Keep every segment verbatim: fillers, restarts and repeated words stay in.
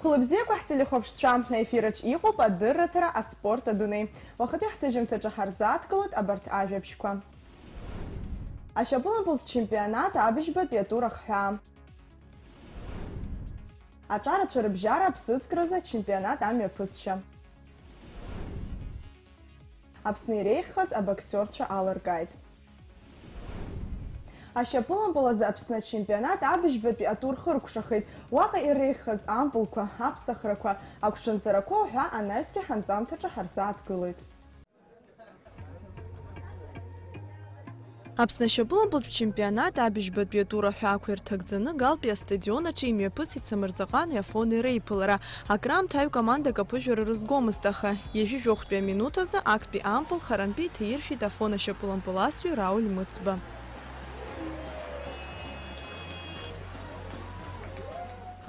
Хәылбзиақәа ҳтелехәаԥшцәа, аефираҿ иҟоуп адырраҭара аспорт адунеи. Уахатәи ҳҭыжьымҭаҿы ҳарзааҭгылоит абарҭ ажәабжьқәа. Ашьапылампылтә чемпионат абыжьбатәи атур ахҳәаа. Аҿарацәа рыбжьара аԥсыӡкразы ачемпионат амҩаԥысшьа. Аԥсны иреиӷьхаз абоксиорцәа алыркааит. Ашьапылампыл азы Аԥсны ачемпионат абыжьбатәи атур хыркәшахеит. Уаҟа иреиӷьхаз ампылқәа, аԥсахрақәа, агәҽанҵарақәа уҳәа анаҩстәи ҳанҵамҭаҿы ҳарзааҭгылоит. Аԥсны ашьапылампылтә чемпионат абыжьбатәи атур аҳәаақәа ирҭагӡаны Галтәи астадион аҿы имҩаԥысит Самырзаҟани Афонеи реиԥылара. Акраамҭа аҩ командак аԥыжәара рызгомызт, аха ҩажәи жәохәтәи аминуҭ азы актәи ампыл харантәи иҭаиршәит Афон ашьапылампыласҩы Рауль Мыцба.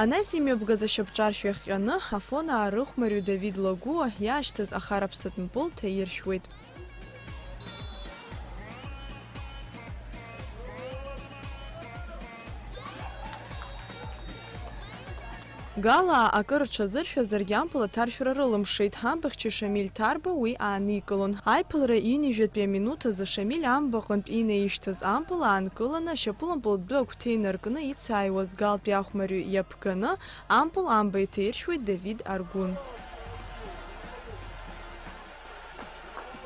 Анаҩс имҩаԥгаз ашьапҿаршә иахҟьаны, Афонаа рыхәмарҩы Давид Лагәуа иаашьҭыз ахараԥсатә мпыл ҭаиршәуеит. Галаа акы рҽазыршәазаргьы ампыл аҭаршәра рылымшеит, амбахьчаҩ Шамиль Ҭарба уи ааникылон. Аиԥылара ҩынҩажәатәи аминуҭ азы Шамиль амбаҟынтә инаишьҭыз ампыл аанкыланы, ашьапылампыл адәы агәҭа инаркны ицааиуаз Галтәи ахәмарҩы иаԥганы, ампыл амба иҭаиршәуеит Давид Аргәын.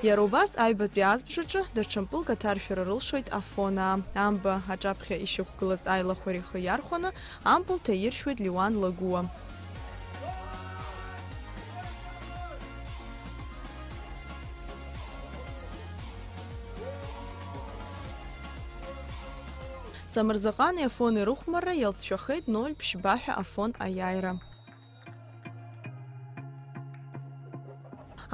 Иара убас аҩбатәи азбжаҿы даҽа мпылк аҭаршәара рылшоит Афонаа. Амба аҿаԥхьа ишьақәгылаз аилахәара ихы иархәаны, ампыл ҭаиршәуеит Леуан Лагәуа. Самырзаҟани Афони рыхәмарра иалҵшәахеит ноль ԥшьба ҳәа Афон аиааира.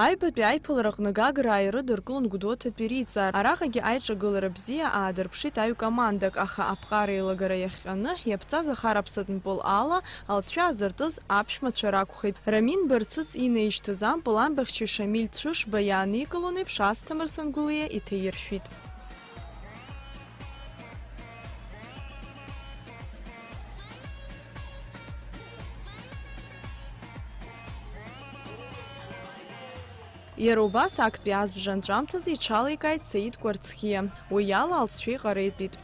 Аҩбатәи аиԥылараҟны Гаграа ирыдыркылон Гәдоуҭатәи Риҵаа. Араҟагьы аиҿагылара бзиа аадырԥшит аҩкомандак, аха аԥҟара еилагара иахҟьаны иаԥҵаз ахараԥсатә мпыл ала алҵшәа азыртыз аԥшәмацәа ракәхеит. Рамин Барцыц инаишьҭыз ампыл амбахьчаҩ Шамиль Цәышба иааникылон еиԥш, Асҭамыр Сангәлиа иҭаиршәит. Иара убас актәи азбжа анҵәамҭазы иҽаликааит Саид Кәарцхиа, уи ала алҵшәа иҟареитәит.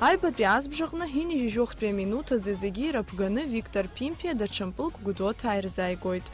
Аҩбатәи азбжаҟны ҩынҩажәи жәохәтәи аминуҭ азы зегьы ирыԥганы Виктор Ԥимԥиа даҽа мпылк Гәдоуҭаа ирзааигоит.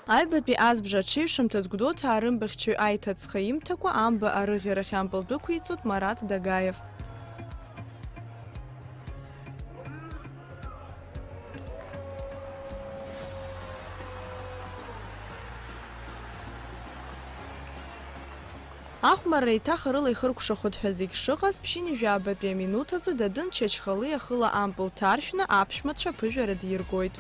Аҩбатәи азбжа аҽеиҩшамҭаз Гәдоуҭаа рымбахьчаҩ аиҭаҵха имҭакәа амба арыӷьарахь ампыл дәықәиҵоит Марат Дагаев. Ахәмарра еиҭах арыла ихыркәшахоит ҳәа зегь шыҟаз, ԥшьынҩажәи жәабатәи аминуҭ азы Дадын Чачхалиа хыла ампыл ҭаршәны аԥшәмацәа аԥыжәара диргоит.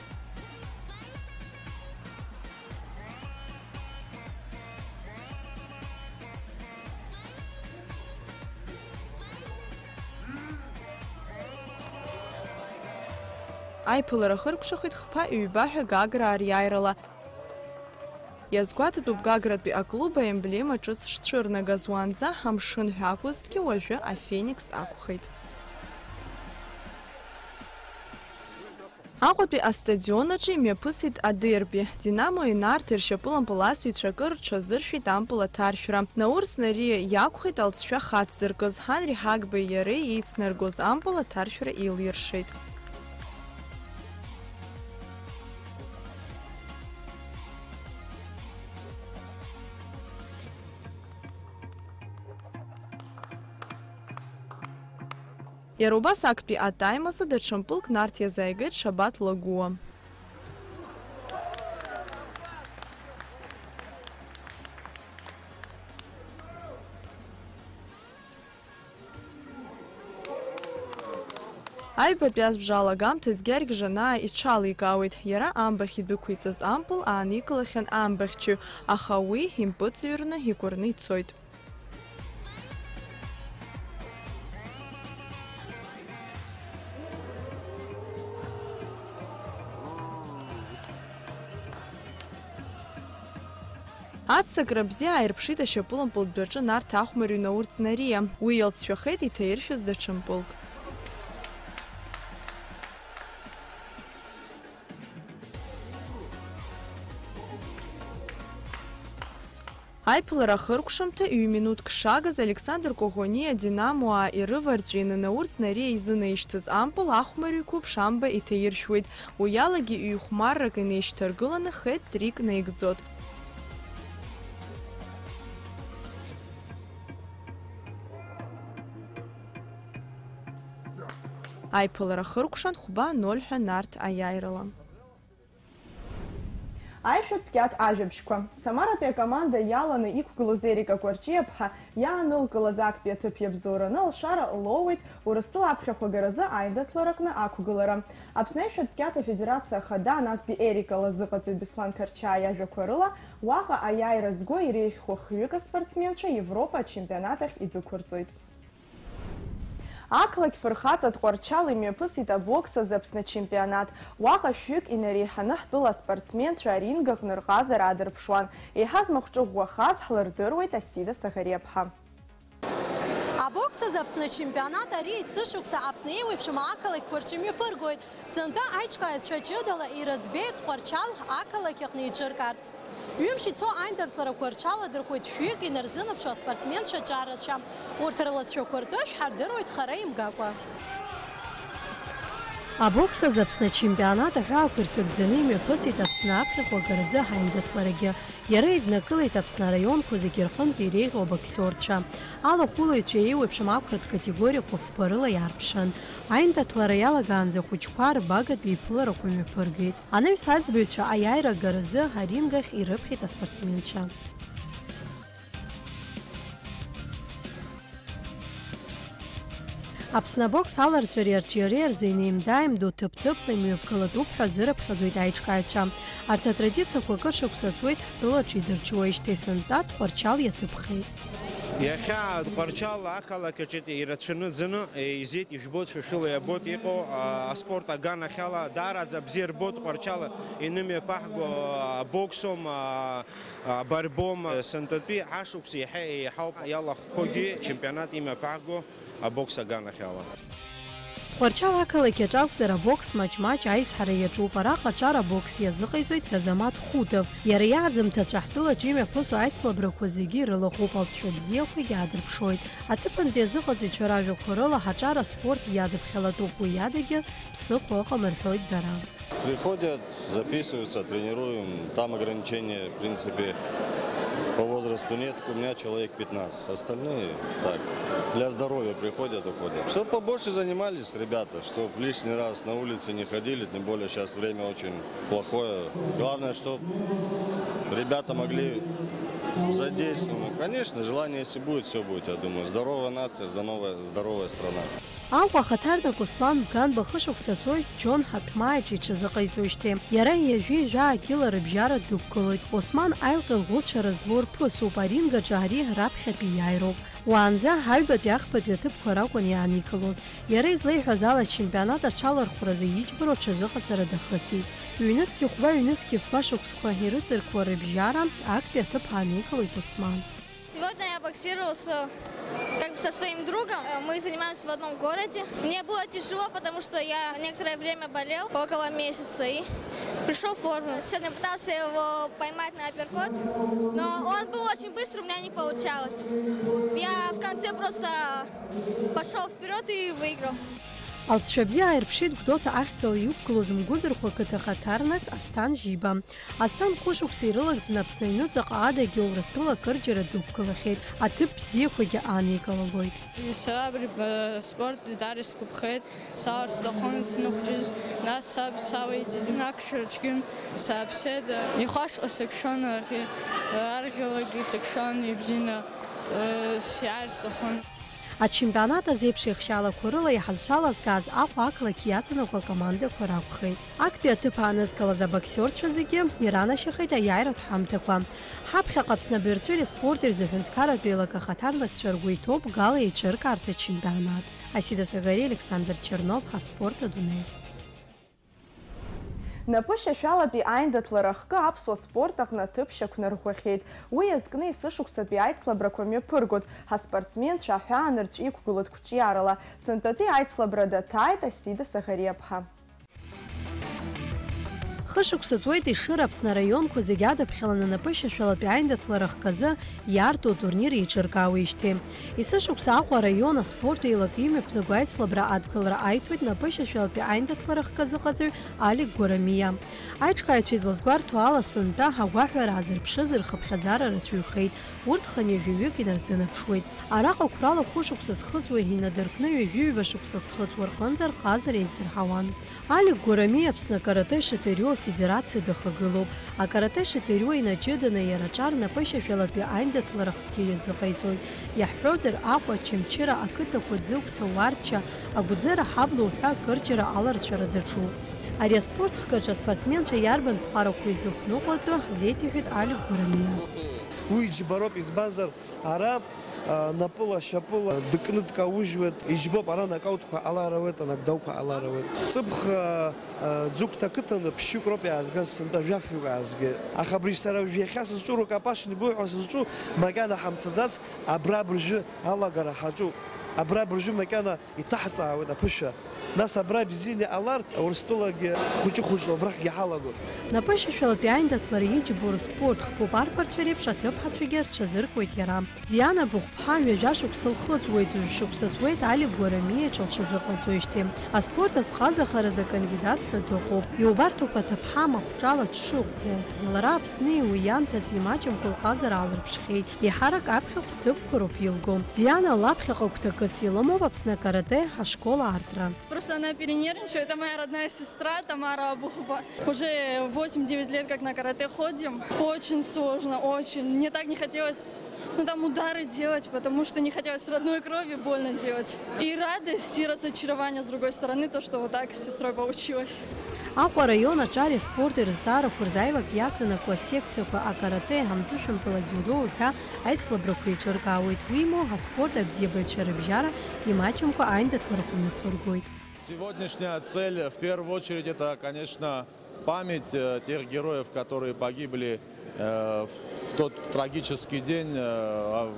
Аиԥылара хыркәшахеит хԥа-ҩба ҳәа Гаграа риааирала. Иазгәаҭатәуп Гагратәи аклуб аемблема ҿыц шцәырнагаз, уаанӡа амшын ҳәа акәызҭгьы, уажәы афеникс акәхеит. Аҟәатәи астадион аҿы имҩаԥысит адерби. Динамо-и Нарҭи ршьапылампыласҩцәа акыр рҽазыршәеит ампыл аҭаршәра. Наур Знариа иакәхеит алҵшәа хацзыркыз, Ҳанри Ҳагбеи иареи еицнаргоз ампыл аҭаршәра еилиршеит. Иара убас актәи атайм азы даҽа мпылк Нарҭ иазааигеит Шабаҭ Лагәуа. Аҩбатәи азбжа алагамҭазгьы аргьежанаа иҽаликаауеит. Иара амбахь идәықәиҵаз ампыл ааникылахьан амбахьчаҩ, аха уи импыҵҩрны икәырны ицоит. Аццакра бзиа ааирԥшит ашьапылампылтә дәаҿы Нарҭ ахәмарҩы Наур Ҵнариа. Уи иалҵшәахеит иҭаиршәыз даҽа мпылк. Аиԥылара ахыркәшамҭа ҩ-минуҭк шагыз Александр Коӷониа Динамоаа ирыварҵәины Наур Ҵнариа изынаишьҭыз ампыл ахәмарҩ қәыԥш амба иҭаиршәуеит. Уи алагьы ҩ-хәмаррак инеишьҭаргыланы хет-трик наигӡот. Аиԥылара хыркәшан хәба ноль ҳәа Нарҭ аиааирала. Аишәатә кьаҿ ажәабжьқәа. Самаратәи акоманда иаланы иқәгылоз Ерика Кәарҷиаԥҳа иаанылкылаз актәи аҭыԥ иабзоураны алшара лоуеит Урыстәыла аԥхьахә агаразы аиндаҭлараҟны ақәгылара. Аԥсны аишәатә кьаҿ афедерациа ахада, насгьы Ерика лазыҟаҵаҩ Беслан Қарчаа иажәақәа рыла, уаҟа аиааира зго иреиӷьхо хҩык аспортсменцәа Европа ачемпионат ахь идәықәырҵоит. Ақалақь фырхаҵа Тҟәарчал имҩаԥысит абокс азы Аԥсны ачемпионат. Уаҟа шәҩык инареиҳаны ҳтәыла аспортсменцәа аринг аҟны рҟазара аадырԥшуан. Еиҳа змахәҿы ӷәӷәахаз ҳлырдыруеит Асида Саӷариаԥҳа. Абокс азы Аԥсны ачемпионат ари есышықәса Аԥсны еиуеиԥшым ақалақьқәа рҿы имҩаԥыргоит. Сынтәа аиҿкааҩцәа ҷыдала ирыӡбеит Тҟәарчал ақалақь аҟны еиҿыркаарц. Ҩымш ицо аиндаҭларақәа рҽаладырхәеит шәҩык инарзынаԥшуа аспортсменцәа ҿарацәа. Урҭ рлацәақәа ртәы шәҳардыруеит хара имгакәа. Абокс азы Аԥсны ачемпионат аҳәаақәа ирҭагӡаны имҩаԥысит Аԥсны аԥхьахә агаразы ҳаиндаҭларагьы. Иара иднакылеит Аԥсны араионқәа зегьы рҟынтә иреиӷьу абоксиорцәа. Алахәылаҩцәа еиуеиԥшым ақәратә категориақәа фба рыла иаарԥшын. Аиндаҭлара иалагаанӡа ахәыҷқәа рбагатә еиԥыларақәа мҩаԥыргеит. Анаҩс аӡбаҩцәа аиааира агаразы аринг ахь ирыԥхьеит аспортсменцәа. Аԥсны абокс аларҵәареи арҿиареи рзы инеимда-ааимдо ҭыԥ-ҭыԥла имҩаԥгалатәуп ҳәа азырыԥхьаӡоит аиҿкааҩцәа. Арҭ атрадициақәа акыр шықәса ҵуеит ҳтәыла аҿы идырҽуеижьҭеи, сынтәа Тҟәарчал иаҭыԥхеит. Иахьа Тҟәарчал ақалақь аҿы ирацәаны ӡаны еизеит, ижәбоит, шәа шәыла иабоит иҟоу, а, аспорт аганахьала даараӡа бзиа рбоит Тҟәарчал инымҩаԥаҳго, а, абоксом, а, а, абарбом. Сынтәатәи ашықәс иаҳа еиҳауп иалахәқәогьы чемпионат имҩаԥаҳго абокс аганахьала. Тҟәарчал ақалақь аҿы акәзар, абокс маҷ-маҷ аизҳара иаҿуп. Араҟа аҿар абокс иазыҟаиҵоит Казамаҭ Хутов. Иара иааӡамҭацәа ҳтәылаҿы имҩаԥысуа аицлабрақәа зегьы ирылахәуп, алҵшәа бзиақәагьы аадырԥшуеит. Аҭыԥантәи азыҟаҵаҩцәа ражәақәа рыла, ҳаҿар аспорт иадыԥхьалатәуп, уи адагьы ԥсыхәа ыҟам рҳәоит дара. Приходят, записываются, тренируем. Там ограничения, в принципе, по возрасту нет. У меня человек пятнадцать. Остальные так, для здоровья приходят, уходят. Чтоб побольше занимались ребята, чтоб лишний раз на улице не ходили, тем более сейчас время очень плохое. Главное, чтоб ребята могли задействованы. Конечно, желание если будет, все будет, я думаю. Здоровая нация, здоровая, здоровая страна. Аҟәа ахаҭарнак Осман Мганба хышықәса ҵуеит Џьон Ҳаҭмааиҿы иҽазыҟаиҵоижьҭеи. Иара ҩажәи жәаа кьыла рыбжьара дықәгылоит. Осман аилҟьа лӷәыцәа рызлоу рԥысуп, аринг аҿы ари раԥхьатәи иааироуп. Уаанӡа аҩбатәи ахԥатәи аҭыԥқәа ракәын иааникылоз. Иара излеиҳәаз ала, ачемпионат аҽалархәразы иџьбароу аҽазыҟаҵара дахысит. Ҩнызқьи хәба, ҩнызқьи фба шықәсқәа ирыҵаркуа рыбжьара актәи аҭыԥ ааникылоит Осман. Сегодня я боксировал с, как бы со своим другом. Э, мы занимаемся в одном городе. Мне было тяжело, потому что я некоторое время болел, около месяца, и пришёл в форму. Сегодня пытался его поймать на апперкот, но он был очень быстрый, у меня не получалось. Я в конце просто пошёл вперёд и выиграл. Алҵшәа бзиа ааирԥшит Гәдоуҭа ахьӡала иқәгылоз Мгәыӡырхәа қыҭа ахаҭарнак Асҭан Жиба. Асҭан хәышықәса ирылагӡаны Аԥсны аҩныҵҟа адагьы Урыстәыла акырџьара дықәгылахьеит, аҭыԥ бзиақәагьы ааникылалоит. Сара абри, э, спорт дара исгәаԥхеит, саларц сҭахын сныхәҷыз, нас саб салеиҵеит, акшараҿгьы сааԥсеит, ихәашҟа сыкшон, арӷьалагьы сыкшон, ибзианы, э, сиааир сҭахын. Ачемпионат азеиԥш еихшьаалақәа рыла иҳазшалазгаз Аҟәа ақалақь иаҵанакуа акомандақәа ракәхеит. Актәи аҭыԥ аанызкылаз абоксиорцәа зегьы иранашьахеит аиааиратә ҳамҭақәа. Ҳаԥхьаҟа Аԥсны абаҩрҵәыреи аспорти рзы аҳәынҭқарратә еилак ахаҭарнакцәа ргәы иҭоуп Гала еиҿыркаарц ачемпионат. Асида Сагариа, Александр Чернов, Аспорт адунеи. Напышьашәалатәи аиндаҭлара ахкы аԥсуа спорт аҟны аҭыԥ шьақәнарӷәӷәахьеит. Уи иазкны есышықәсатәи аицлабрақәа мҩаԥыргоит. Ҳаспортсменцәа аҳәаанырцә иқәгылоит қәҿиарала. Сынтәатәи аицлабра даҭааит Асида Сагариаԥҳа. Хышықәса ҵуеит Ешыра Аԥсны араионқәа зегьы адаԥхьаланы напышьашәалатәи аиндаҭлара ахкы азы иаарту атурнир еиҿыркаауеижьҭеи. Есышықәса Аҟәа араион аспорт еилак имҩаԥнаго аицлабра адгылара аиҭоит напышьашәалатәи аиндаҭлара ахкы азыҟаҵаҩ Алик Гәарамиа. Аиҿкааҩцәа излазгәарҭо ала, сынтәа агәаҳәара аазырԥшыз рхыԥхьаӡара рацәаҩхеит, урҭ хынҩажәаҩык инарзынаԥшуеит. Араҟа қәрала хәышықәса зхыҵуа инадыркны ҩажәи ҩба шықәса зхыҵуа рҟынӡа рҟазара еиздырҳауан. Алик Гәарамиа Аԥсны акарате шатарио афедерациа дахагылоуп. Акарате шатарио инаҷыданы иара аҿар напышьашәалатәи аиндаҭлара ахкгьы иазыҟаиҵоит. Иаҳҳәозар, Аҟәа, Очамчыра, ақыҭақәа Ӡыгәҭа, Уарча, Агәӡера, Ҳабла уҳәа акырџьара аларҵәара даҿуп. Ари аспорт хкаҿы аспортсменцәа иарбан ԥҟарақәоу изықәныҟәатәу ҳзеиҭеиҳәеит Алик Гәарамиа. Уи џьбароуп, избанзар, ара, а, напыла, шьапыла дыкны дкаужьуеит, иџьбоуп, ара нокаутқәа ҟалар ауеит, анокдаунқәа ҟалар ауеит. Ҵыԥх, а, а, Ӡыгәҭа ақыҭан ԥшьҩык роуп иаазгаз, сынтәа жәафҩык аазгеит. Аха абри сара ҩахьа сызҿу рукопашный бой ҳәа сызҿу макьана ҳамцаӡац, абра абыржәы алагара ҳаҿуп. Абра абыржәы макьана иҭаҳҵаауеит аԥышәа. Нас абра бзианы иҟалар, Урыстәылагьы хәыҷы-хәыҷла убрахьгьы ҳалагоит. Напышьашәалатәи аиндаҭлара иџьбоу рспорт хкуп арԥарцәа реиԥш аҭыԥҳацәагьы рҽазыркуеит иара. Диана Быхәԥҳа ҩажәа шықәса лхыҵуеит, жәшықәса ҵуеит Алик Гәарамиа иҽылҽазыҟаҵоижьҭеи. Аспорт азҟазахаразы акандидат ҳәа дыҟоуп. Иубарҭоуп аҭыԥҳа махәҿала дшыӷәӷәоу. Лара Аԥсни уи иамҭаӡеи маҷымкәа лҟазара аалырԥшхьеит. Еиҳарак аԥхьахә ҭыԥқәа роуп илго. Диана лаԥхьаҟа гәҭакыс илымоуп Аԥсны акарате ашкол аартра. Просто она перенервничает, это моя родная сестра Тамара Абухова. Уже восемь-девять лет как на карате ходим. Очень сложно, очень. Мне так не хотелось, ну, там удары делать, потому что не хотелось с родной крови больно делать. И радость, и разочарование с другой стороны, то, что вот так с сестрой получилось. Аҟәа араион аҿари аспорти рызҵаарақәа рзы аилак иаҵанакуа асекциақәа акарате, амҵәышәымпыл, адиудо уҳәа аицлабрақәа еиҿыркаауеит, уимоу аспорт абзиабаҩцәа рыбжьара имаҷымкәа аиндаҭларақәа мҩаԥыргоит. Сегодняшняя цель, в первую очередь, это, конечно, память, э, тех героев, которые погибли, э, в тот трагический день, э, а,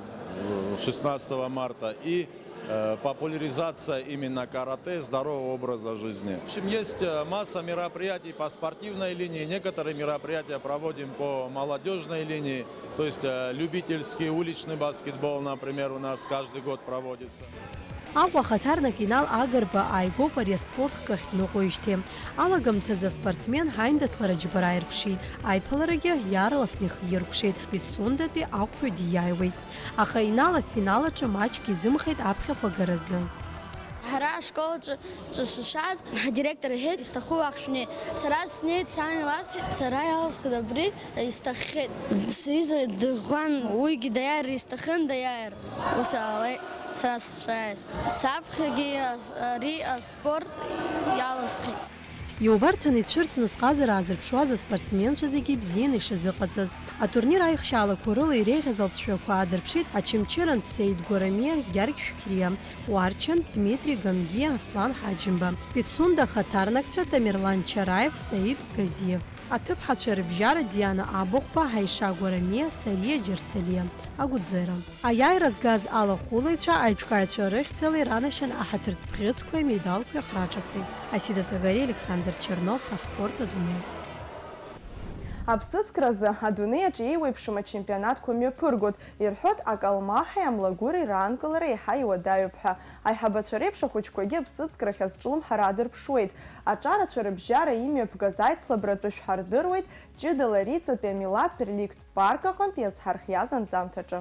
в, шестнадцатого марта, и, э, популяризация именно карате, здорового образа жизни. В общем, есть, э, масса мероприятий по спортивной линии, некоторые мероприятия проводим по молодёжной линии, то есть, э, любительский уличный баскетбол, например, у нас каждый год проводится. Аҟәа ахаҭарнак Инал Агрба ааигәоуп ари аспорт хкы ахьныҟәоижьҭеи. Алагамҭазы аспортсмен ҳаиндаҭлара џьбара аирԥшит, аиԥыларагьы иаарласны ихиркәшеит, Пицундатәи ақәԥаҩ диааиуеит. Аха Инал афинал аҿы маҷк изымхеит аԥхьахә агаразы. Ҳара ашкол аҿы ҿышшаз, ҳдиректор иҳәеит, исҭаху уахь шәнеи. Сара снеит, сан иласҳәеит, сара иалсхит абри, исҭаххеит. Сҩыза дыӷәӷәан, уигьы даиааир исҭахын, даиааир. Ус ҟалеит сара сшааиз. Саԥхьагьы ас-, ари аспорт иаласхит. Иубарҭаны ицәырҵны зҟазара аазырԥшуаз аспортсменцәа зегьы ибзианы ишазыҟаҵаз. Атурнир аихшьаалақәа рыла иреиӷьыз алҵшәақәа аадырԥшит Очамчырантә Сеид Гәарамиа, Гьаргь Шәқьриа, Уарчантә Дмитри Гамгиа, Аслан Ҳаџьымба, Пицунда ахаҭарнакцәа Тамерлан Чараев, Саид Газиев. Аҭыԥҳацәа рыбжьара Диана Абыхәба, Ҳаиша Гәарамиа, Сариа Џьарсалиа, Агәӡера. Аиааира згаз алахәылаҩцәа аиҿкааҩцәа рыхьӡала иранашьан аҳаҭыртә бӷьыцқәеи амедалқәеи ахраҿақәеи. Асида Сагариа, Александр Чернов, Аспорт адунеи. Аԥсыӡкразы адунеи аҿы еиуеиԥшым ачемпионатқәа мҩаԥыргоит, ирҳәоит акалмахи амлагәыри раанкылара еиҳа иуадаҩуп ҳәа. Аиҳабацәа реиԥш ахәыҷқәагьы аԥсыӡкрахь азҿлымҳара аадырԥшуеит. Аҿарацәа рыбжьара имҩаԥгаз аицлабратәы шәҳардыруеит, ҷыдала Риҵатәи амилаҭтә реликттә парк аҟынтә иазҳархиаз анҵамҭаҿы.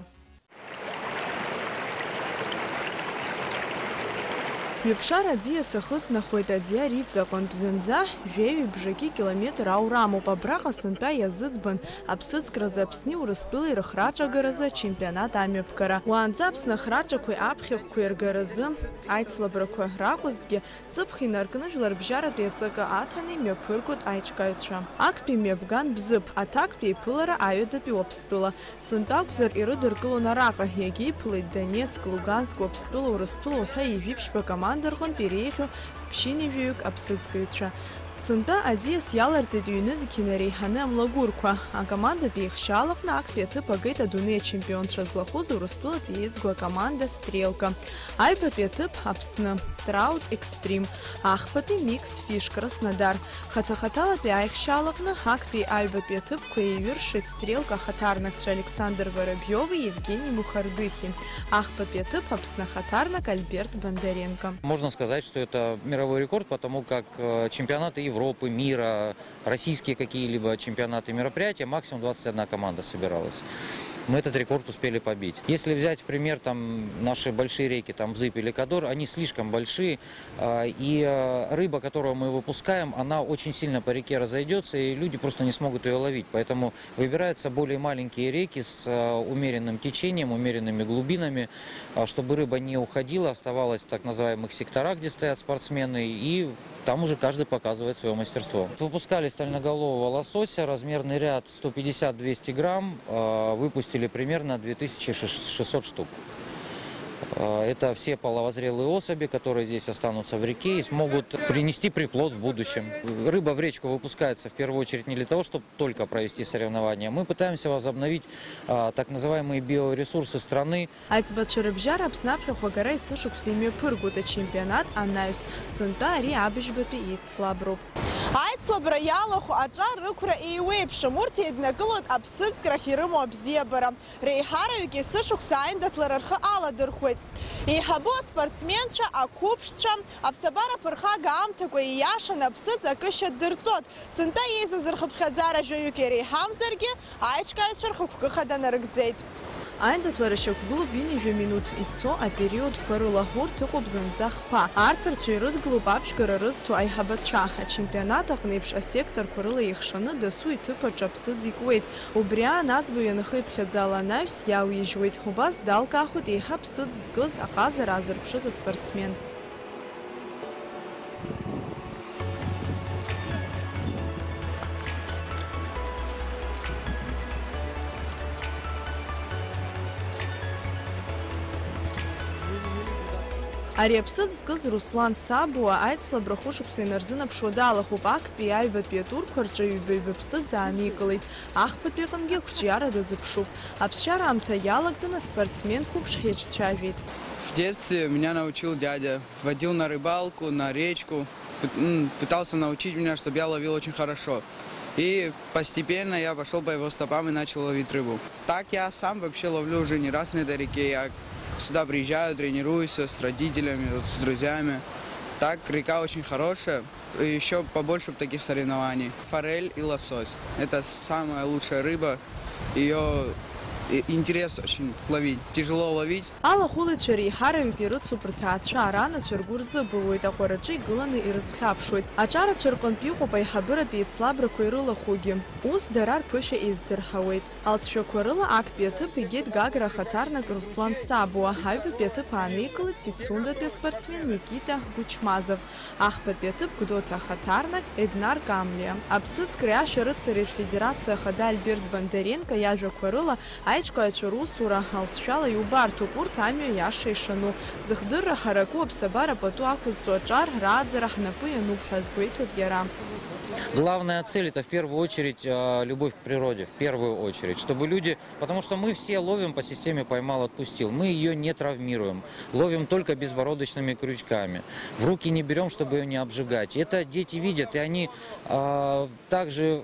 Ҩаԥшара аӡиас ахыҵнахуеит аӡиар иҵаҟынтә, зынӡа жәаҩеи бжаки километр аура амоуп. Абраҟа сынтәа иазыӡбан аԥсыӡкразы Аԥсни Урыстәылеи рыхраҿагаразы ачемпионат амҩаԥгара. Уаанӡа Аԥсны ахраҿақәеи аԥхьахәқәеи ргаразы аицлабрақәа ракәызҭгьы, ҵыԥх инаркны жәларбжьаратәи аҵакы аҭаны имҩаԥыргоит аиҿкааҩцәа. Актәи мҩаԥган Бзыԥ, аҭактәи аиԥылара аҩадатәи Уаԥстәыла. Сынтәа акәзар, ирыдыркылон араҟа, иагьиԥылеит Донецк, Луганск, Уаԥстәыла, Урыстәыла уҳәа ҩажәиԥшьба акоманда рҟынтә иреиӷьу ԥшьынҩажәаҩык аԥсыӡкыҩцәа. Сынтәа аӡиас иаларҵеит ҩ-нызқь инареиҳаны амлагәырқәа. Акомандатә еихшьаалаҟны актәи аҭыԥ агеит адунеи ачемпионцәа злахәыз Урыстәылатәи еизго акоманда Стрелка. Аҩбатәи аҭыԥ Аԥсны, Траут Екстрим, ахԥатәи Микс Фиш Краснодар. Хаҭа-хаҭалатәи аихшьаалаҟны актәи аҩбатәи аҭыԥқәа еиҩыршеит Стрелка ахаҭарнакцәа Александр Воробиови Евгений Мухардыхи, ахԥатәи аҭыԥ Аԥсны ахаҭарнак Альберт Бондаренко. Можно сказать, что это мировой рекорд, потому как, э, чемпионаты Европы, мира, российские какие-либо чемпионаты, мероприятия, максимум двадцать одна команда собиралась. Мы этот рекорд успели побить. Если взять в пример там наши большие реки, там Бзып или Кадор, они слишком большие, а, и, а, рыба, которую мы выпускаем, она очень сильно по реке разойдётся, и люди просто не смогут её ловить. Поэтому выбираются более маленькие реки с, а, умеренным течением, умеренными глубинами, а, чтобы рыба не уходила, оставалась в так называемых секторах, где стоят спортсмены, и там уже каждый показывает своё мастерство. Выпускали стальноголового лосося, размерный ряд сто пятьдесят — двести грамм, а, выпустили примерно две тысячи шестьсот штук. А, это все половозрелые особи, которые здесь останутся в реке и смогут принести приплод в будущем. Рыба в речку выпускается в первую очередь не для того, чтобы только провести соревнования. Мы пытаемся возобновить, а, так называемые биоресурсы страны. Аиҵбацәа рыбжьара Аԥсны аԥхьахә агара есышықәса имҩаԥыргоит, ачемпионат анаҩс. Сынтәа ари абыжьбатәи еицлаброуп. Аицлабра иалахәу аҿар рықәра еиуеиԥшым, урҭ еиднакылоит аԥсыӡкрахь ирымоу абзиабара. Реиҳараҩык есышықәса аиндаҭлара рхы аладырхәуеит. Еиҳабу аспортсменцәа, ақәыԥшцәа, аԥсабара ԥырхага аамҭақәа ииашаны аԥсыӡ акышьа дырҵоит. Сынтәа еизаз рхыԥхьаӡара жәаҩык иреиҳамзаргьы, аиҿкааҩцәа рхықәкы хада нарыгӡеит. Аиндаҭлара шьақәгылоуп ҩынҩажәа минуҭ ицо апериодқәа рыла, урҭ ыҟоуп зынӡа хԥа. Арԥарцәа ирыдгылоуп аԥшьгара рызҭо аиҳабацәа. Ачемпионат аҟны еиԥш асекторқәа рыла еихшаны дасу иҭыԥ аҿы аԥсыӡ икуеит. Убри аан аӡбаҩ анахыԥхьаӡала анаҩс иауижьуеит. Убас далкаахоит еиҳа аԥсыӡ зкыз, аҟазара аазырԥшыз аспортсмен. Ари аԥсыӡ зкыз Руслан Сабуа аицлабра хәышықәса инарзынаԥшуа далахәуп. Актәи аҩбатәи атурқәа рҿы ҩба-ҩба ԥсыӡ ааникылеит. Ахԥатәи аҟынгьы ақәҿиара дазыԥшуп. Аԥсшьара аамҭа иалагӡаны аспортсмен қәыԥш ҳиҿцәажәеит. В детстве меня научил дядя. Водил на рыбалку, на речку. Пыт-, м, пытался научить меня, чтобы я ловил очень хорошо. И постепенно я пошёл по его стопам и начал ловить рыбу. Так я сам вообще ловлю уже не раз на этой реке. Я сюда приезжаю, тренируюсь с родителями, вот, с друзьями. Так, река очень хорошая. Ещё побольше бы таких соревнований. Форель и лосось. Это самая лучшая рыба. Её и-, интерес очень ловить. Тяжело ловить. Алахәылаҩцәа реиҳараҩык ирыцуп рҭаацәа, аранацәа ргәы рзыбылуеит, аҟәараҿы игыланы ирызхьаԥшуеит. Аҿарацәа рҟынтә иҟоуп аиҳабыратә еицлабрақәа ирылахәугьы. Ус дара рԥышәа еиздырҳауеит. Алҵшәақәа рыла актәи аҭыԥ игеит Гагра ахаҭарнак Руслан Сабуа, аҩбатәи аҭыԥ ааникылеит Пицундатәи аспортсмен Никита Гучмазов, ахԥатәи аҭыԥ Гәдоуҭа ахаҭарнак Еднар Камлиа. Аԥсыӡкреи ашәарыцареи рфедерациа ахада Альберт Бондаренко иажәақәа рыла, аиҿкааҩцәа русура алҵшәала иубарҭоуп урҭ амҩа иаша ишану. Зыхдырра ҳараку аԥсабара пату ақәызҵо аҿар рааӡара ҳнапы иануп ҳәа азгәеиҭоит иара. Главная цель — это в первую очередь, а, любовь к природе, в первую очередь, чтобы люди, потому что мы все ловим по системе «поймал, отпустил», мы её не травмируем, ловим только безбородочными крючками, в руки не берём, чтобы её не обжигать. Это дети видят, и они, а, также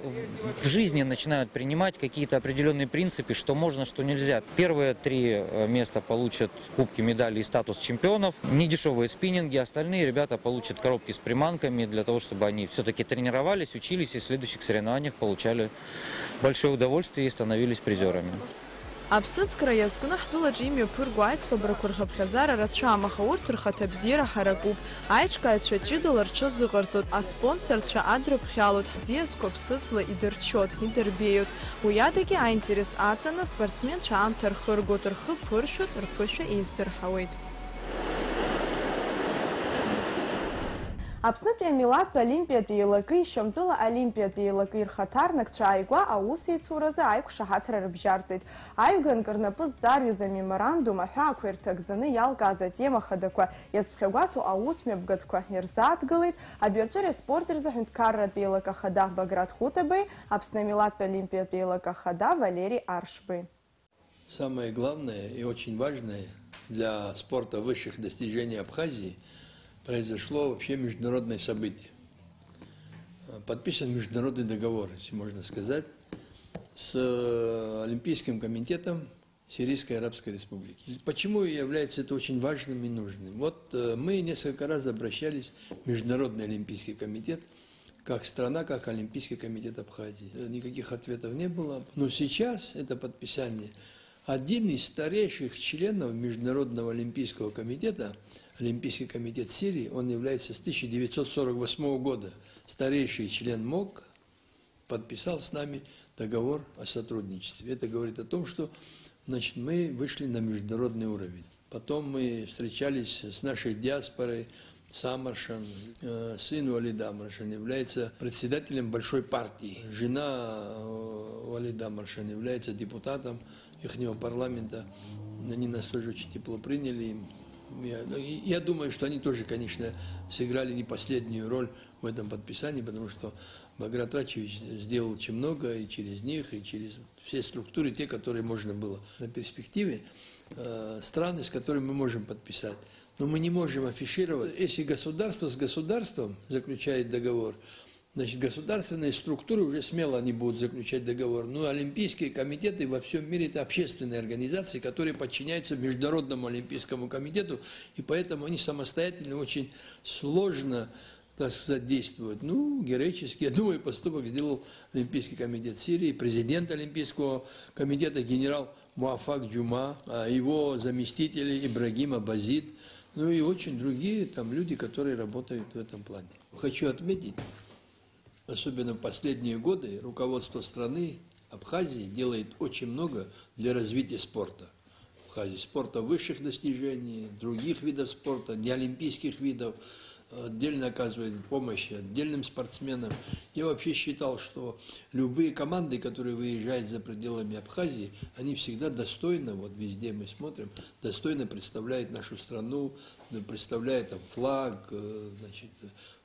в жизни начинают принимать какие-то определённые принципы, что можно, что нельзя. Первые три, э, места получат кубки, медали и статус чемпионов. Недешёвые спиннинги, остальные ребята получат коробки с приманками для того, чтобы они всё-таки тренировались, учились и в следующих соревнованиях получали большое удовольствие и становились призёрами. Аԥсыӡкра иазкны ҳтәылаҿы имҩаԥырго аицлабрақәа рхыԥхьаӡара рацәам, аха урҭ рхаҭабзиара ҳаракуп. Аиҿкааҩцәа ҷыдала рҽазыҟарҵоит, аспонсорцәа адрыԥхьалоит, ҳӡиасқәа ԥсыӡла идырччоит, идырбеиоит. Уи адагьы аинтерес аҵаны аспортсменцәа аамҭа рхыргоит, рхы ԥыршәоит, рԥышәа еиздырҳауеит. Аԥснытәи амилаҭтә олимпиатә еилакеи Шьамтәыла олимпиатә еилакеи рхаҭарнакцәа ааигәа аусеицуразы аиқәшаҳаҭра рыбжьарҵеит. Аҩганк рнапы зҵарҩыз амеморандум аҳәаақәа ирҭагӡаны иалкааз атема хадақәа иазԥхьагәаҭоу аусмҩаԥгатәқәа ирзааҭгылеит Абиаҿыреи аспорти рзы аҳәынҭқарратә еилак ахада Баграт Хутабеи, Аԥсны амилаҭтә олимпиатә еилак ахада Валери Аршбеи. Самое главное и очень важное для спорта высших достижений Абхазии произошло вообще международное событие. Подписан международный договор, если можно сказать, с Олимпийским комитетом Сирийской Арабской Республики. Почему является это очень важным и нужным? Вот э, мы несколько раз обращались в Международный Олимпийский комитет, как страна, как Олимпийский комитет Абхазии. Э, Никаких ответов не было. Но сейчас это подписание. Один из старейших членов Международного Олимпийского комитета, Олимпийский комитет Сирии, он является с тысяча девятьсот сорок восьмого года старейший член МОК, подписал с нами договор о сотрудничестве. Это говорит о том, что, значит, мы вышли на международный уровень. Потом мы встречались с нашей диаспорой. Самаршан, э, сын Валида Амаршан, является председателем большой партии. Жена э, Валида Амаршан является депутатом ихнего парламента. Они нас тоже очень тепло приняли. Я, ну, и- я думаю, что они тоже, конечно, сыграли не последнюю роль в этом подписании, потому что Баграт Рачевич сделал очень много и через них, и через все структуры, те, которые можно было на перспективе, э, страны, с которыми мы можем подписать. Но мы не можем афишировать. Если государство с государством заключает договор, значит, государственные структуры уже смело они будут заключать договор. Но олимпийские комитеты во всем мире — это общественные организации, которые подчиняются Международному олимпийскому комитету, и поэтому они самостоятельно очень сложно, так сказать, действовать. Ну, героический, я думаю, поступок сделал Олимпийский комитет Сирии, президент Олимпийского комитета генерал Муафак Джума, а его заместители Ибрагим Абазид, ну и очень другие там люди, которые работают в этом плане. Хочу отметить, особенно в последние годы руководство страны Абхазии делает очень много для развития спорта. Абхазии, спорта высших достижений, других видов спорта, неолимпийских видов, отдельно оказывает помощь отдельным спортсменам. Я вообще считал, что любые команды, которые выезжают за пределами Абхазии, они всегда достойно, вот везде мы смотрим, достойно представляют нашу страну, представляют там флаг, э, значит,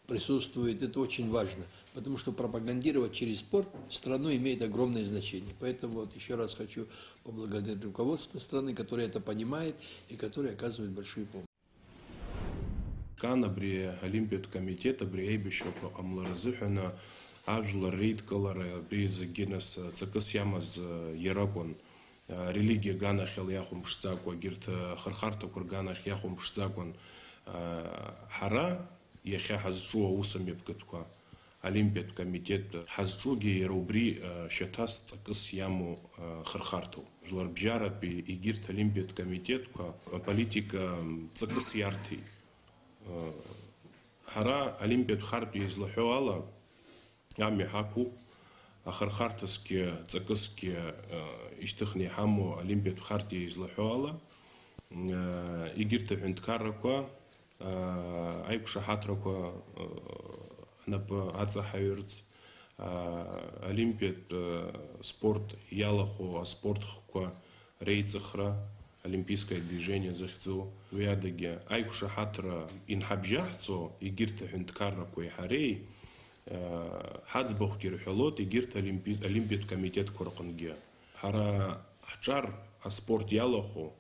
присутствует. Это очень важно, потому что пропагандировать через спорт страну имеет огромное значение. Поэтому вот еще раз хочу поблагодарить руководство страны, которое это понимает и которое оказывает большую помощь. Кан абри Олимпиатә комитет абри аибашьрақәа ҟамлара азыҳәан ажәлар реидкылара, абри зегьы нас ҵакыс иамаз иара акәын. Религиа аганахьала иахәамԥшӡакәа, егьырҭ ахырхарҭақәа рганахь иахәамԥшӡакәан, ҳара иахьа ҳазҿу аусмҩаԥгатәқәа, Олимпиатә комитет ҳазҿугьы иара убри шьаҭас ҵакыс иамоу хырхарҭоуп. Жәларбжьаратәи егьырҭ Олимпиатә комитетқәа аполитика ҵакыс иарҭеит. Ҳара Олимпиатә хартә еизлаҳәо ала, амҩа ҳақәуп, ахырхарҭа зқьы, ҵакы зқьы, э, ишьҭыхны иҳамоу Олимпиатә хартиа излаҳәо ала, э, егьырҭ аҳәынҭқаррақәа, э, аиқәшаҳаҭрақәа, э, ҳнапы аҵаҳаҩырц, э, Олимпиатә, э, спорт иалахәу аспорт хкқәа реиҵыхра, олимпийское движение захьӡу, уи адагьы аиқәшаҳаҭра инҳабжьаҳҵо егьырҭ аҳәынҭқаррақәеи ҳареи, э, ҳаӡбахәгьы рҳәалоит егьырҭ олимпи-, олимпиатә комитетқәа рҟынгьы. Ҳара ҳҿар аспорт иалахәу,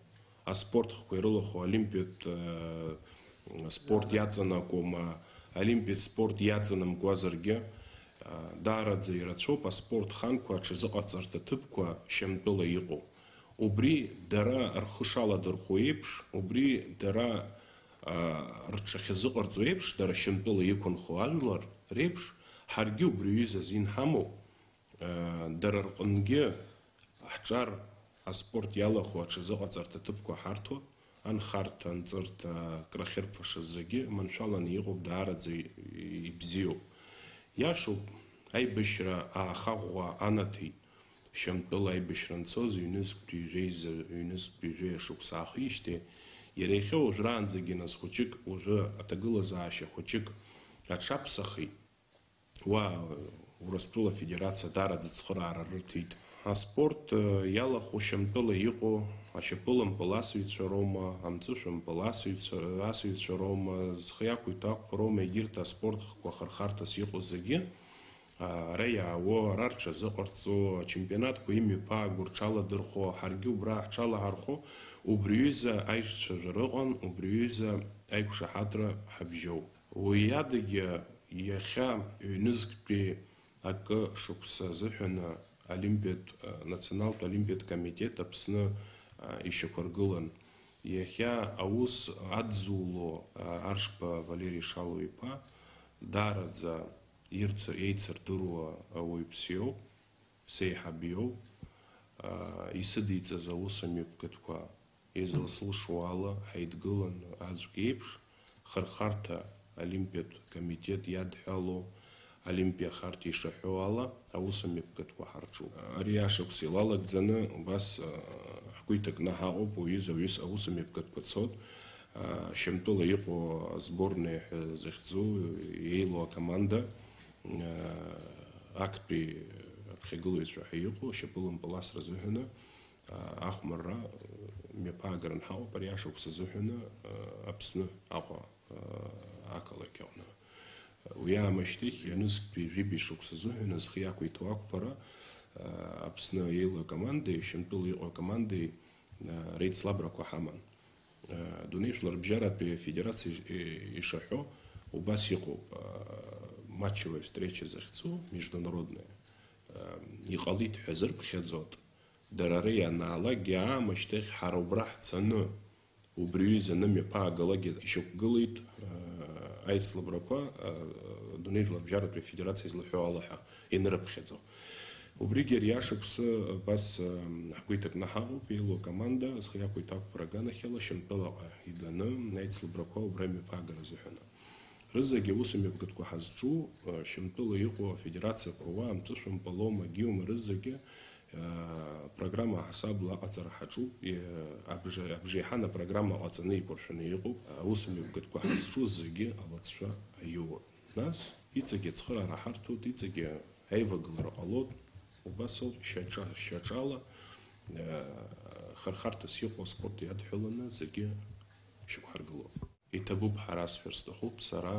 аспорт хкқәа ирылахәу олимпиатә, э, спорт иаҵанакуама, олимпиатә спорт иаҵанамкуазаргьы, э, даараӡа ирацәоуп аспорт ханқәа аҽазыҟаҵарҭа ҭыԥқәа Шьамтәыла иҟоу. Убри дара рхы шаладырхәо еиԥш, убри дара, а, рҽахьазыҟарҵо еиԥш, дара Шьамтәыла иқәынхо ажәлар реиԥш, ҳаргьы убри аҩыза азин ҳамоуп, а, дара рҟынгьы ҳҿар аспорт иалахәу аҽазыҟаҵарҭа ҭыԥқәа ҳарҭо, анхарҭа, анҵырҭа, крахьырфаша зегьы маншәаланы иҟоуп, даараӡа ибзиоуп. Иашоуп, аибашьра аахаӷәӷәа анаҭеит, Шьамтәыла аибашьра анцоз ҩнызқьтәи жәеиза, ҩнызқьтәи жәеи шықәса аахижьҭеи, иара иахьа уажәраанӡагьы нас хәыҷык, уажәы аҭагылазаашьа хәыҷык аҽаԥсахит. Уа Урыстәыла Афедерациа даараӡа ацхыраара рырҭеит. Аспорт, э, иалахәу Шьамтәыла иҟоу ашьапылампыл асыҩцәа роума, амҵәышәымпыл асыҩцәа, асыҩцәа роума, зхы иақәиҭу ақәԥа роума, егьырҭ аспорт хкқәа хырхарҭас иҟоу зегьы, а, ара иаауо, ара рҽазыҟарҵо, ачемпионатқәа имҩаԥааго, рҽаладырхәо, ҳаргьы убра ҳҽалаҳархәо, убри ҩыза аиҿцәажәара ыҟан, убри ҩыза аиқәшаҳаҭра ҳабжьоуп. Уи адагьы, иахьа ҩнызқьтәи акы шықәса азыҳәаны Олимпиатә, националтә олимпиатә комитет Аԥсны ишьақәыргылан. Иахьа аус адзуло Аршба Валери Шало-иԥа даараӡа ирц-, еицырдыруа ауаҩԥс иоуп, сеиҳаб иоуп, исыдиҵаз аусмҩаԥгатәқәа изласылшо ала, ҳаидгыланы аӡәк еиԥш, хырхарҭа олимпиатә комитет иадҳәало, олимпиа харҭа ишаҳәо ала, аусмҩаԥгатәқәа ҳарҿуп. Ари ашықәс илалагӡаны убас, а, ҳгәы иҭакны ҳаҟоуп, уаҩыза-уҩыс аусмҩаԥгатәқәа цоит. А, Шьамтәыла иҟоу асборные ҳәа захьӡу, еилоу акоманда, а, актәи аԥхьагылаҩцәа ҳәа иҟоу, ашьапылампыл асра азыҳәаны, ахәмарра мҩаԥаагара анҳауп, ари ашықәс азыҳәаны Аԥсны Аҟәа ақалақь аҟны. Уи аамышьҭахь, ҩнызқьтәи жәибжь шықәс азыҳәаны зхы иақәиҭу ақәԥара Аԥсны еилоу акомандеи Шьамтәыла иҟоу акомандеи реицлабрақәа ҳаман. Дунеи жәларбжьаратәи афедерациа ишаҳәо, убас иҟоуп, матчевая встреча захьӡу, международная, иҟалеит ҳәа зырԥхьаӡоит. Дара ара ианаалакгьы аамышьҭахь ҳара убра ҳцаны, убри ҩыза анымҩаԥаагалакгьы ишьақәгылеит, э, аицлабрақәа, э, Дунеи жәларбжьаратәи афедерациа излаҳәо ала ҳәа ианырыԥхьаӡо. Убригьы ари ашықәсы абас, э, ҳгәы иҭакны ҳаҟоуп, еилоу акоманда, зхы иақәиҭу ақәԥара аганахьала, Шьамтәылаҟа иганы аицлабрақәа убра имҩаԥаагара азыҳәаны. Рызегьы аусмҩаԥгатәқәа ҳазҿу, э, Шьамтәыла иҟоу афедерациақәа уа, амҵәышәымпыл аума, егьиума, рызегьы программа ҳасабла аҟаҵара ҳаҿуп, абжеиҳан апрограмма ҟаҵаны еиқәыршәаны иҟоуп, аусмҩаԥгатәқәа ҳазҿу зегьы алҵшәа аиуоуп. Нас, иҵегьы ацхыраара ҳарҭоит, иҵегьы аивагылара ҟалоит, убас ауп, шьаҿа-, шьаҿала, хархарҭас иҟоу аспорт иадҳәаланы зегьы шьақәҳаргылоуп. Иҭабуп ҳәа расҳәар сҭахуп, сара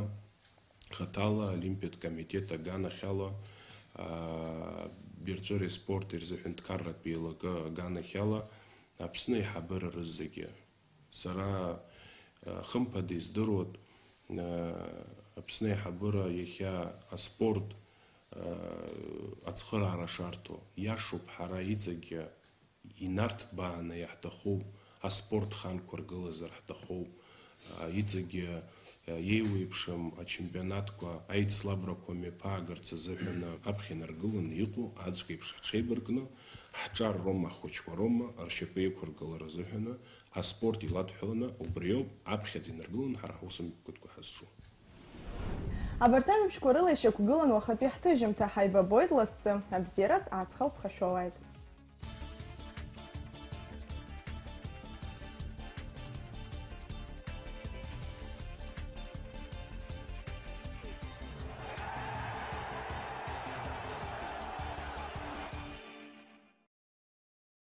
хаҭала Олимпиатә комитет аганахьала, аа, бирҵәыреи спорти рзы ҳәынҭқарратә еилакы аганахьала Аԥсны аиҳабыра рызегьы. Сара, аа, хымԥада издыруеит, аа, Аԥсны аиҳабыра иахьа аспорт, аа, ацхыраара шарҭо. Иашоуп, ҳара иҵегьы инарҭбааны иаҳҭахуп, аспорт хан қәыргылазар ҳҭахуп, а, иҵегьы, а, еиуеиԥшым ачемпионатқәа, аицлабрақәа мҩаԥаагарц азыҳәаны аԥхьа инаргыланы иҟоу аӡәк еиԥш ҳҽеибаркны, ҳҿар роума, ҳхәыҷқәа роума ршьапы иқәыргылара азыҳәаны аспорт иладҳәаланы убриоуп аԥхьаӡа инаргыланы ҳара ҳусмҩаԥгатәқәа ҳазҿу. Абарҭ ажәабжьқәа рыла ишьақәгылан уахатәи ҳҭыжьымҭа, ҳаибабоит лассы, абзиараз аҵх алԥха шәоуааит.